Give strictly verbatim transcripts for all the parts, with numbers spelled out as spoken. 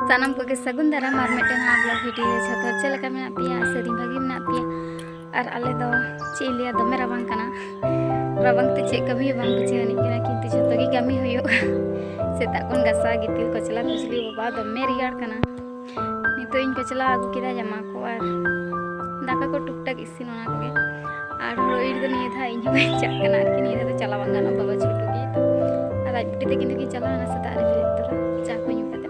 ᱥᱟᱱᱟᱢ ᱠᱚᱜᱮ ᱥᱟᱹᱜᱩᱱ ᱫᱟᱨᱟᱢ ᱟᱨ ᱢᱤᱫᱴᱮᱱ ᱱᱟᱣᱟ vlog video᱾ ᱡᱷᱚᱛᱚ ᱦᱚᱲ ᱪᱮᱫ ᱞᱮᱠᱟ ᱢᱮᱱᱟᱜ ᱯᱮᱭᱟ? ᱟᱥᱟᱹᱫᱤᱧ ᱵᱷᱟᱹᱜᱤ ᱢᱮᱱᱟᱜ ᱯᱮᱭᱟ᱾ ᱟᱨ ᱟᱞᱮ ᱫᱚ ᱪᱮᱫ ᱤᱧ ᱞᱟᱹᱭᱟ, ᱫᱚᱢᱮ ᱨᱟᱵᱟᱝ ᱠᱟᱱᱟ᱾ ᱨᱟᱵᱟᱝ ᱛᱮ ᱪᱮᱫ ᱠᱟᱹᱢᱤ ᱦᱚᱸ ᱵᱟᱝ ᱵᱩᱡᱷᱟᱹᱣ ᱟᱹᱱᱤᱡ ᱠᱟᱱᱟ, ᱠᱤᱱᱛᱩ ᱡᱷᱚᱛᱚ ᱜᱮ ᱠᱟᱹᱢᱤ ᱦᱩᱭᱩᱜᱼᱟ᱾ ᱥᱮᱛᱟᱜ ᱠᱷᱚᱱ ᱜᱟᱥᱟᱣ ᱜᱤᱛᱤᱞ ᱠᱚᱪᱞᱟ ᱠᱩᱪᱞᱤ, ᱵᱟᱵᱟ ᱫᱚᱢᱮ ᱨᱮᱭᱟᱲ ᱠᱟᱱᱟ᱾ ᱱᱤᱛᱚᱜ ᱤᱧ ᱠᱚᱪᱞᱟ ᱟᱹᱜᱩ ᱠᱮᱫᱟ ᱡᱟᱢᱟ ᱠᱚ ᱟᱨ ᱫᱟᱠᱟ ᱠᱚ ᱴᱩᱠ ᱴᱟᱠ ᱤᱥᱤᱱ, ᱚᱱᱟ ᱠᱚᱜᱮ᱾ ᱟᱨ ᱦᱳᱲᱳ ᱤᱨ ᱫᱚ ᱱᱤᱭᱟᱹ ᱫᱷᱟᱣ ᱤᱧ ᱦᱚᱸ ᱵᱟᱹᱧ ᱪᱟᱜ ᱠᱟᱱᱟ ᱟᱨᱠᱤ, ᱱᱤᱭᱟᱹ ᱫᱷᱟᱣ ᱫᱚ ᱪᱟᱞᱟᱣ ᱵᱟᱝ ᱜᱟᱱᱚᱜᱼᱟ, ᱵᱟᱵᱟ ᱪᱷᱩᱴᱩ ᱜᱮᱭᱟ ᱛᱚ᱾ ᱟᱨ ᱟᱡ ᱵᱩᱰᱤ ᱛᱟᱹᱠᱤᱱ ᱫᱚᱠᱤᱱ ᱪᱟᱞᱟᱣ ᱮᱱᱟ ᱥᱮᱛᱟᱜ ᱨᱮ ᱵᱮᱨᱮᱫ ᱛᱚᱨᱟ ᱪᱟ ᱠᱚ ᱧᱩ ᱠᱟᱛᱮ᱾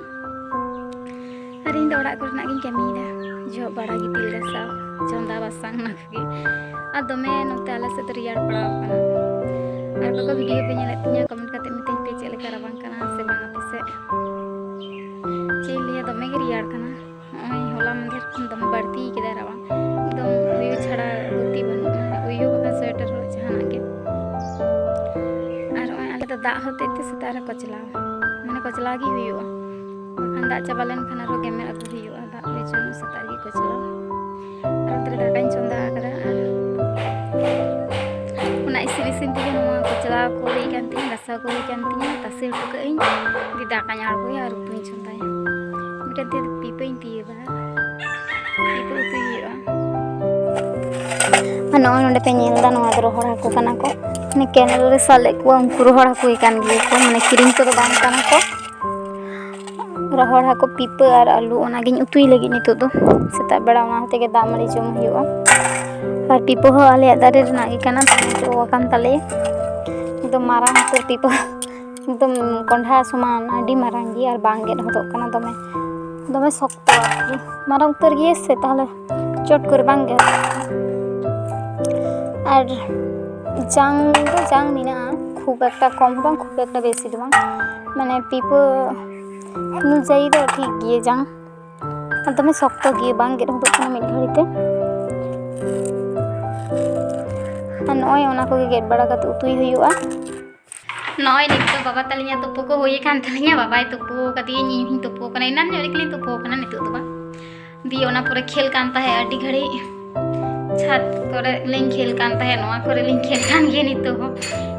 ᱟᱨ ᱤᱧ ᱫᱚ ᱚᱲᱟᱜ ᱠᱚᱨᱮᱱᱟᱜ ᱜᱤᱧ ᱠᱟᱹᱢᱤᱭᱮᱫᱟ, ᱡᱚᱜ ᱵᱟᱲᱟ, ᱜᱤᱛᱤᱞ ᱜᱟᱥᱟᱣ, ᱪᱚᱸᱫᱟ ᱵᱟᱥᱟᱝ, ᱚᱱᱟ ᱠᱚᱜᱮ᱾ ᱟᱨ ᱫᱚᱢᱮ ᱱᱚᱛᱮ ᱟᱞᱮ ᱥᱮᱫ ᱫᱚ ᱨᱮᱭᱟᱲ ᱯᱟᱲᱟᱣ ᱠᱟᱱᱟ᱾ ᱟᱨ ᱚᱠᱚᱭ ᱠᱚ video ᱯᱮ ᱧᱮᱞᱮᱫ ᱛᱤᱧᱟ, comment ᱠᱟᱛᱮ ᱢᱤᱛᱟᱹᱧ ᱯᱮ ᱪᱮᱫ ᱞᱮᱠᱟ ᱨᱟᱵᱟᱝ ᱠᱟᱱᱟ ᱥᱮ ᱵᱟᱝ ᱟᱯᱮ ᱥᱮᱫ᱾ ᱪᱮᱫ ᱤᱧ ᱞᱟᱹᱭᱟ, ᱫᱚᱢᱮ ᱜᱮ ᱨᱮᱭᱟᱲ ᱠᱟᱱᱟ᱾ ᱱᱚᱜᱼᱚᱭ ᱦᱚᱞᱟ ᱢᱟᱫᱷᱮᱨ ᱠᱷᱚᱱ ᱫᱚᱢᱮ ᱵᱟᱹᱲᱛᱤ ᱠᱮᱫᱟᱭ ᱨᱟᱵᱟᱝ, ᱮᱠᱫᱚᱢ ᱩᱭᱩ ᱪᱷᱟᱲᱟ ᱜᱚᱛᱤ ᱵᱟᱹᱱᱩᱜᱼᱟ, ᱩᱭᱩ ᱵᱟᱠᱷᱟᱱ ᱥᱳᱭᱮᱴᱟᱨ ᱦᱚᱨᱚᱜ ᱡᱟᱦᱟᱱᱟᱜ ᱜᱮ᱾ ᱟᱨ ᱱᱚᱜᱼᱚᱭ ᱟᱞᱮ ᱫᱚ ᱫᱟᱜ ᱦᱚᱛᱮᱡ ᱛᱮ ᱥᱮᱛᱟᱜ ᱨᱮ ᱠᱚᱪᱞᱟᱣ, ᱢᱟᱱᱮ ᱠᱚᱪᱞᱟᱣ ᱜᱮ ᱦᱩᱭᱩᱜᱼᱟ, ᱵᱟᱠᱷᱟᱱ ᱫᱟᱜ ᱪᱟᱵᱟ ᱞᱮᱱᱠᱷᱟᱱ ᱟᱨᱦᱚᱸ ᱜᱮᱢᱮᱨ ᱟᱹᱜᱩ ᱦᱩᱭᱩᱜᱼᱟ᱾ ᱫᱟᱜ ᱞᱮ ᱡᱚᱢ ᱥᱮᱛᱟᱜ ᱨᱮᱜᱮ ᱠᱚᱪᱞᱟᱣ᱾ ᱟᱨ ᱱᱚᱛᱮ ᱨᱮ ᱫᱟᱠᱟᱧ ᱪᱚᱸᱫᱟ ᱟᱠᱟᱫᱟ, ᱟᱨ ᱚᱱᱟ ᱤᱥᱤᱱ ᱤᱥᱤᱱ ᱛᱮᱜᱮ ᱱᱚᱣᱟ ᱠᱚᱪᱞᱟᱣ ᱠᱚ ᱦᱩᱭ ᱠᱟᱱ ᱛᱤᱧᱟ, ᱜᱟᱥᱟᱣ ᱠᱚ ᱦᱩᱭ ᱠᱟᱱ ᱛᱤᱧᱟ, ᱛᱟᱥᱮ ᱦᱚᱴᱚ ᱠᱟᱜ ᱟᱹᱧ᱾ ᱫᱤ ᱫᱟᱠᱟᱧ ᱟᱬᱜᱚᱭᱟ ᱟᱨ ᱩᱛᱩᱧ ᱪᱚᱸᱫᱟᱭᱟ᱾ ᱢᱤᱫᱴᱮᱱ ᱛᱤ ᱯᱤᱯᱟᱹᱧ ᱛᱤᱭᱟᱹᱵᱟ, ᱯᱤᱯᱟᱹ ᱩᱛᱩᱭ ᱦᱩᱭᱩᱜᱼᱟ᱾ ᱟᱨ ᱱᱚᱜᱼᱚᱭ ᱱᱚᱰᱮ ᱯᱮ ᱧᱮᱞ ᱮᱫᱟ, ᱱᱚᱣᱟ ᱫᱚ ᱨᱚᱦᱚᱲ ᱦᱟᱹᱠᱩ ᱠᱟᱱᱟ ᱠᱚ, ᱢᱟᱱᱮ canal ᱨᱮ ᱥᱟᱵ ᱞᱮᱫ ᱠᱚᱣᱟ, ᱩᱱᱠᱩ ᱨᱚᱦᱚᱲ ᱦᱟᱹᱠᱩ ᱜᱮ ᱠᱟᱱ ᱜᱮᱭᱟ ᱠᱚ, ᱢᱟᱱᱮ ᱠᱤᱨᱤᱧ ᱠᱚᱫᱚ ᱵᱟᱝ ᱠᱟᱱᱟ ᱠᱚ᱾ ᱨᱚᱦᱚᱲ ᱦᱟᱹᱠᱩ, ᱯᱤᱯᱟᱹ ᱟᱨ ᱟᱹᱞᱩ, ᱚᱱᱟᱜᱤᱧ ᱩᱛᱩᱭ ᱞᱟᱹᱜᱤᱫ ᱱᱤᱛᱚᱜ ᱫᱚ᱾ ᱥᱮᱛᱟᱜ ᱵᱮᱲᱟ ᱚᱱᱟ ᱦᱚᱛᱮ ᱜᱮ ᱫᱟᱜ ᱢᱟᱹᱲᱤ ᱡᱚᱢ ᱦᱩᱭᱩᱜᱼᱟ᱾ ᱟᱨ ᱯᱤᱯᱟᱹ ᱦᱚᱸ ᱟᱞᱮᱭᱟᱜ ᱫᱟᱨᱮ ᱨᱮᱱᱟᱜ ᱜᱮ ᱠᱟᱱᱟ, ᱛᱚ ᱡᱚ ᱟᱠᱟᱱ ᱛᱟᱞᱮᱭᱟ᱾ ᱮᱠᱫᱚᱢ ᱢᱟᱨᱟᱝ ᱩᱛᱟᱹᱨ ᱯᱤᱯᱟᱹ, ᱮᱠᱫᱚᱢ ᱠᱚᱸᱰᱷᱟ ᱥᱚᱢᱟᱱ, ᱟᱹᱰᱤ ᱢᱟᱨᱟᱝ ᱜᱮᱭᱟ ᱟᱨ ᱵᱟᱝ ᱜᱮᱫ ᱦᱚᱫᱚᱜ ᱠᱟᱱᱟ, ᱫᱚᱢᱮ, ᱫᱚᱢᱮ ᱥᱚᱠᱛᱚ ᱟᱨᱠᱤ᱾ ᱢᱟᱨᱟᱝ ᱩᱛᱟᱹᱨ ᱜᱮᱭᱟ ᱥᱮ, ᱛᱟᱦᱚᱞᱮ ᱪᱚᱴ ᱠᱚᱨᱮ ᱵᱟᱝ ᱜᱮᱫ ᱦᱚᱫᱚᱜ ᱠᱟᱱᱟ᱾ ᱟᱨ ᱡᱟᱝ ᱫᱚ ᱡᱟᱝ ᱢᱮᱱᱟᱜᱼᱟ, ᱠᱷᱩᱵ ᱮᱠᱴᱟ ᱠᱚᱢ ᱦᱚᱸ ᱵᱟᱝ, ᱠᱷᱩᱵ ᱮᱠᱴᱟ ᱵᱮᱥᱤ ᱫᱚ ᱵᱟᱝ, ᱢᱟᱱᱮ ᱯᱤᱯᱟᱹ ᱚᱱᱩᱡᱟᱭᱤ ᱫᱚ ᱴᱷᱤᱠ ᱜᱮᱭᱟ ᱡᱟᱝ, ᱟᱨ ᱫᱚᱢᱮ ᱥᱚᱠᱛᱚ ᱜᱮ, ᱵᱟᱝ ᱜᱮᱫ ᱦᱚᱫᱚᱜ ᱠᱟᱱᱟ ᱢᱤᱫ ᱜᱷᱟᱹᱲᱤ ᱛᱮ᱾ ᱟᱨ ᱱᱚᱜᱼᱚᱭ ᱚᱱᱟ ᱠᱚᱜᱮ ᱜᱮᱫ ᱵᱟᱲᱟ ᱠᱟᱛᱮ ᱩᱛᱩᱭ ᱦᱩᱭᱩᱜᱼᱟ᱾ ᱱᱚᱜᱼᱚᱭ ᱱᱤᱛᱚᱜ ᱵᱟᱵᱟ ᱛᱟᱹᱞᱤᱧᱟᱜ ᱛᱩᱯᱩ ᱠᱚ ᱦᱩᱭ ᱟᱠᱟᱱ ᱛᱟᱹᱞᱤᱧᱟ, ᱵᱟᱵᱟᱭ ᱛᱩᱯᱩ ᱟᱠᱟᱫᱤᱧᱟ, ᱤᱧ ᱦᱚᱸᱧ ᱛᱩᱯᱩ ᱟᱠᱟᱱᱟ, ᱮᱱᱟᱱ ᱧᱚᱜ ᱨᱮᱜᱮᱞᱤᱧ ᱛᱩᱯᱩ ᱟᱠᱟᱱᱟ, ᱱᱤᱛᱚᱜ ᱫᱚ ᱵᱟᱝ᱾ ᱫᱤᱭᱮ ᱚᱱᱟ ᱯᱚᱨᱮ ᱠᱷᱮᱞ ᱠᱟᱱ ᱛᱟᱦᱮᱸᱫ ᱟᱹᱰᱤ ᱜᱷᱟᱹᱲᱤᱡ ᱪᱷᱟᱫᱽ ᱠᱚᱨᱮ ᱞᱤᱧ ᱠᱷᱮᱞ ᱠᱟᱱ ᱛᱟᱦᱮᱸᱫ, ᱱᱚᱣᱟ ᱠᱚᱨᱮ ᱞᱤᱧ ᱠᱷᱮᱞ ᱠᱟᱱ ᱜᱮᱭᱟ ᱱᱤᱛᱚᱜ ᱦᱚᱸ᱾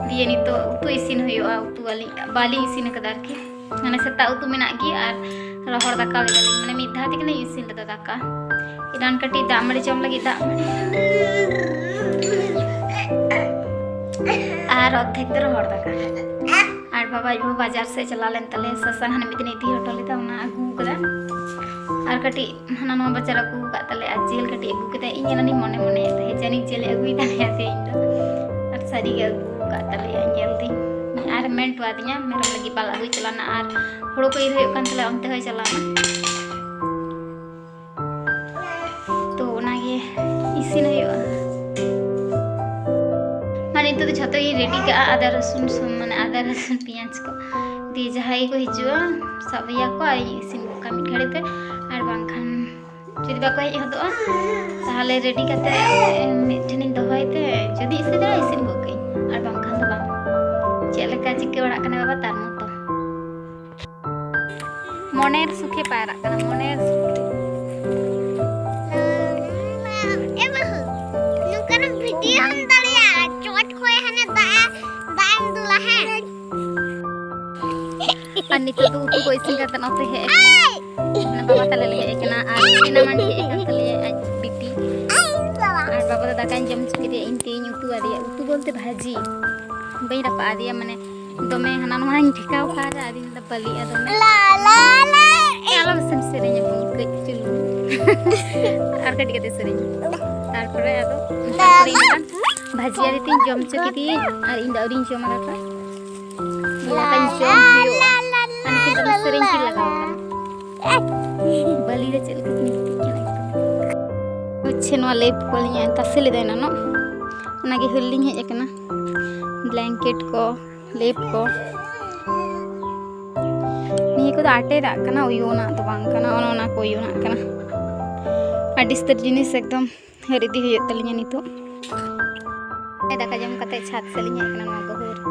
ᱫᱤᱭᱮ ᱱᱤᱛᱚᱜ ᱩᱛᱩ ᱤᱥᱤᱱ ᱦᱩᱭᱩᱜᱼᱟ, ᱩᱛᱩ ᱟᱹᱞᱤᱧ ᱵᱟᱹᱞᱤᱧ ᱤᱥᱤᱱ ᱟᱠᱟᱫᱟ ᱟᱨᱠᱤ᱾ ᱢᱟᱱᱮ ᱥᱮᱛᱟᱜ ᱩᱛᱩ ᱢᱮᱱᱟᱜ ᱜᱮ ᱟᱨ ᱨᱚᱦᱚᱲ ᱫᱟᱠᱟ ᱞᱮᱫᱟᱞᱤᱧ, ᱢᱟᱱᱮ ᱢᱤᱫ ᱫᱷᱟᱣ ᱛᱮᱜᱮᱞᱤᱧ ᱤᱥᱤᱱ ᱞᱮᱫᱟ ᱫᱟᱠᱟ᱾ ᱮᱱᱟᱱ ᱠᱟᱹᱴᱤᱡ ᱫᱟᱜ ᱢᱟᱹᱰᱤ ᱡᱚᱢ ᱞᱟᱹᱜᱤᱫ ᱫᱟᱜ ᱢᱟᱹᱰᱤ ᱟᱨ ᱚᱨᱫᱷᱮᱠ ᱫᱚ ᱨᱚᱦᱚᱲ ᱫᱟᱠᱟ᱾ ᱟᱨ ᱵᱟᱵᱟ ᱟᱡ ᱵᱟᱵᱟ ᱵᱟᱡᱟᱨ ᱥᱮᱫ ᱪᱟᱞᱟᱣ ᱞᱮᱱ ᱛᱟᱞᱮᱭᱟ, ᱥᱟᱥᱟᱝ ᱦᱟᱱᱮ ᱢᱤᱫ ᱫᱤᱱ ᱤᱫᱤ ᱦᱚᱴᱚ ᱞᱮᱫᱟ, ᱚᱱᱟ ᱟᱹᱜᱩ ᱠᱟᱫᱟ᱾ ᱟᱨ ᱠᱟᱹᱴᱤᱡ ᱦᱟᱱᱟ ᱱᱚᱣᱟ ᱵᱟᱡᱟᱨ ᱟᱹᱜᱩ ᱟᱠᱟᱫ ᱛᱟᱞᱮ ᱟᱨ ᱡᱤᱞ ᱠᱟᱹᱴᱤᱡ ᱟᱹᱜᱩ ᱠᱮᱫᱟ᱾ ᱤᱧ ᱮᱱᱟᱱᱤᱧ ᱢᱚᱱᱮ ᱢᱚᱱᱮᱭᱮᱫ ᱛᱟᱦᱮᱸᱫ ᱡᱟᱹᱱᱤᱡ ᱡᱤᱞᱮ ᱟᱹᱜᱩᱭ ᱛᱟᱞᱮᱭᱟ ᱛᱮᱦᱮᱧ ᱫᱚ, ᱟᱨ ᱥᱟᱹᱨᱤᱜᱮ ᱟᱹᱜᱩ ᱟᱠᱟᱫ ᱛᱟᱞᱮᱭᱟ᱾ ᱧᱮᱞ ᱫᱟᱹᱧ ᱟᱨ ᱢᱮᱱ ᱦᱚᱴᱚ ᱟᱫᱤᱧᱟ ᱢᱮᱨᱚᱢ ᱞᱟᱹᱜᱤᱫ ᱵᱟᱞ ᱟᱹᱜᱩᱭ ᱪᱟᱞᱟᱣᱱᱟ ᱟᱨ ᱦᱳᱲᱳ ᱠᱚ ᱤᱨ ᱦᱩᱭᱩᱜ ᱠᱟᱱ ᱛᱟᱞᱮᱭᱟ, ᱚᱱᱛᱮ ᱦᱚᱸᱭ ᱪᱟᱞᱟᱣᱱᱟ᱾ ᱛᱚ ᱚᱱᱟᱜᱮ ᱤᱥᱤᱱ ᱦᱩᱭᱩᱜᱼᱟ᱾ ᱢᱟᱱᱮ ᱱᱤᱛᱚᱜ ᱫᱚ ᱡᱷᱚᱛᱚ ᱜᱤᱧ ᱨᱮᱰᱤ ᱠᱟᱜᱼᱟ, ᱟᱫᱟ ᱨᱟᱹᱥᱩᱱ ᱥᱩᱱ, ᱢᱟᱱᱮ ᱟᱫᱟ ᱨᱟᱹᱥᱩᱱ ᱯᱮᱸᱭᱟᱡᱽ ᱠᱚ ᱫᱤᱭᱮ ᱡᱟᱦᱟᱸᱭ ᱜᱮᱠᱚ ᱦᱤᱡᱩᱜᱼᱟ ᱥᱟᱵ ᱦᱩᱭ ᱟᱠᱚᱣᱟ ᱟᱨ ᱤᱧ ᱤᱥᱤᱱ ᱜᱚᱫ ᱠᱟᱜᱼᱟ ᱢᱤᱫ ᱜᱷᱟᱹᱲᱤᱡ ᱛᱮ᱾ ᱟᱨ ᱵᱟᱝᱠᱷᱟᱱ ᱡᱩᱫᱤ ᱵᱟᱠᱚ ᱦᱮᱡ ᱦᱚᱫᱚᱜᱼᱟ ᱛᱟᱦᱚᱞᱮ ᱨᱮᱰᱤ ᱠᱟᱛᱮ ᱢᱤᱫ ᱴᱷᱮᱱᱤᱧ ᱫᱚᱦᱚᱭ ᱛᱮ, ᱡᱩᱫᱤ ᱤᱥᱤᱱ ᱫᱟᱲᱮᱭᱟᱜᱼᱟ ᱤᱥᱤᱱ ᱜᱚᱫ ᱠᱟᱜᱼᱟᱹᱧ, ᱟᱨ ᱵᱟᱝᱠᱷᱟᱱ ᱫᱚ ᱵᱟᱝ᱾ ᱪᱮᱫ ᱞᱮᱠᱟ ᱪᱤᱠᱟᱹ ᱵᱟᱲᱟᱜ ᱠᱟᱱᱟ ᱵᱟᱵᱟ ᱛᱟᱨ ᱢᱚᱛᱚ᱾ ᱢᱚᱱᱮᱨ ᱥᱩᱠᱷᱮ ᱯᱟᱭᱨᱟᱜ ᱠᱟᱱᱟ, ᱢᱚᱱᱮᱨ ᱥᱩᱠᱷᱮ᱾ ᱮ ᱵᱟᱹᱦᱩ, ᱱᱚᱝᱠᱟᱱᱟᱜ ᱵᱷᱤᱰᱤᱭᱳᱢ ᱫᱟᱲᱮᱭᱟᱜᱼᱟ, ᱪᱚᱴ ᱠᱷᱚᱡ ᱦᱟᱱᱮ ᱫᱟᱜ ᱮ, ᱫᱟᱜ ᱮᱢ ᱫᱩᱞᱟ, ᱦᱮᱸ? ᱟᱨ ᱱᱤᱛᱚᱜ ᱫᱚ ᱩᱛᱩ ᱠᱚ ᱤᱥᱤᱱ ᱠᱟᱛᱮ ᱱᱚᱛᱮ ᱦᱮᱡ ᱟᱠᱟᱱᱟ᱾ ᱮᱭ! ᱢᱟᱱᱮ ᱵᱟᱵᱟ ᱛᱟᱞᱮ ᱞᱮ ᱦᱮᱡ ᱟᱠᱟᱱᱟ ᱟᱨ ᱥᱤᱱᱟᱢᱟᱱ ᱦᱮᱡ ᱟᱠᱟᱱ ᱛᱟᱞᱮᱭᱟ, ᱟᱡ ᱵᱤᱴᱤ᱾ ᱮᱭ, ᱵᱟᱵᱟ! ᱟᱨ ᱵᱟᱵᱟ ᱫᱚ ᱫᱟᱠᱟᱧ ᱡᱚᱢ ᱦᱚᱪᱚ ᱠᱮᱫᱮᱭᱟ, ᱤᱧ ᱛᱮᱧ ᱩᱛᱩ ᱟᱫᱮᱭᱟ, ᱩᱛᱩ ᱵᱚᱞᱛᱮ ᱵᱷᱟᱹᱡᱤ᱾ ᱵᱟᱹᱧ ᱨᱟᱯᱟᱜ ᱟᱫᱮᱭᱟ, ᱢᱟᱱᱮ ᱫᱚᱢᱮ ᱦᱟᱱᱟ ᱱᱚᱣᱟᱧ ᱴᱷᱮᱠᱟᱣ ᱠᱟᱜᱼᱟ, ᱟᱨ ᱤᱧ ᱫᱚ ᱵᱟᱹᱞᱤᱜᱼᱟ ᱫᱚᱢᱮ᱾ ᱞᱟ, ᱞᱟ, ᱞᱟ᱾ ᱮ, ᱟᱞᱚ ᱵᱮᱥᱮᱢ ᱥᱮᱨᱮᱧᱟ ᱵᱚᱱ, ᱠᱟᱹᱡ ᱪᱩᱞᱩᱝ᱾ ᱟᱨ ᱠᱟᱹᱴᱤᱡ ᱠᱟᱛᱮ ᱥᱮᱨᱮᱧ᱾ ᱛᱟᱨᱯᱚᱨᱮ ᱟᱫᱚ, ᱛᱟᱨᱯᱚᱨᱮ ᱤᱧ ᱫᱚ ᱵᱷᱟᱹᱡᱤ ᱟᱫᱮ ᱛᱤᱧ ᱡᱚᱢ ᱦᱚᱪᱚ ᱠᱮᱫᱮᱭᱟᱹᱧ, ᱟᱨ ᱤᱧ ᱫᱚ ᱟᱹᱣᱨᱤᱧ ᱡᱚᱢᱟ ᱫᱟᱠᱟ᱾ ᱫᱟᱠᱟᱧ ᱡᱚᱢ ᱦᱩᱭᱩᱜᱼᱟ᱾ ᱟᱨ ᱱᱩᱠᱤᱱ ᱫᱚᱢᱮ ᱥᱮᱨᱮᱧ ᱠᱤᱱ ᱞᱟᱜᱟᱣ ᱠᱟᱱᱟ᱾ ᱵᱟᱹᱞᱤ ᱨᱮ ᱪᱮᱫ ᱞᱮᱠᱟ ᱠᱤᱱ ᱜᱤᱛᱤᱡ ᱠᱟᱱᱟ ᱮᱠᱫᱚᱢ᱾ ᱦᱚᱪᱪᱷᱮ ᱱᱚᱣᱟ ᱞᱮᱯ ᱠᱚᱞᱤᱧ ᱛᱟᱥᱮ ᱞᱮᱫᱟ ᱮᱱᱟᱱᱚᱜ, ᱚᱱᱟᱜᱮ ᱦᱟᱹᱨ ᱞᱤᱧ ᱦᱮᱡ ᱟᱠᱟᱱᱟ᱾ ᱵᱞᱮᱝᱠᱮᱴ ᱠᱚ, ᱞᱮᱯ ᱠᱚ, ᱱᱤᱭᱟᱹ ᱠᱚᱫᱚ ᱟᱴᱮᱫᱟᱜ ᱠᱟᱱᱟ, ᱩᱭᱩᱱᱟᱜ ᱫᱚ ᱵᱟᱝ ᱠᱟᱱᱟ, ᱚᱱᱮ ᱚᱱᱟ ᱠᱚ ᱩᱭᱩᱱᱟᱜ ᱠᱟᱱᱟ᱾ ᱟᱹᱰᱤ ᱩᱥᱛᱟᱹᱨ ᱡᱤᱱᱤᱥ ᱮᱠᱫᱚᱢ ᱦᱟᱹᱨ ᱤᱫᱤ ᱦᱩᱭᱩᱜ ᱛᱟᱹᱞᱤᱧᱟ ᱱᱤᱛᱚᱜ᱾ ᱫᱟᱠᱟ ᱡᱚᱢ ᱠᱟᱛᱮ ᱪᱷᱟᱫᱽ ᱥᱮᱫ ᱞᱤᱧ ᱦᱮᱡ ᱟᱠᱟᱱᱟ, ᱱᱚᱣᱟ ᱠᱚ ᱦᱟᱹᱨ᱾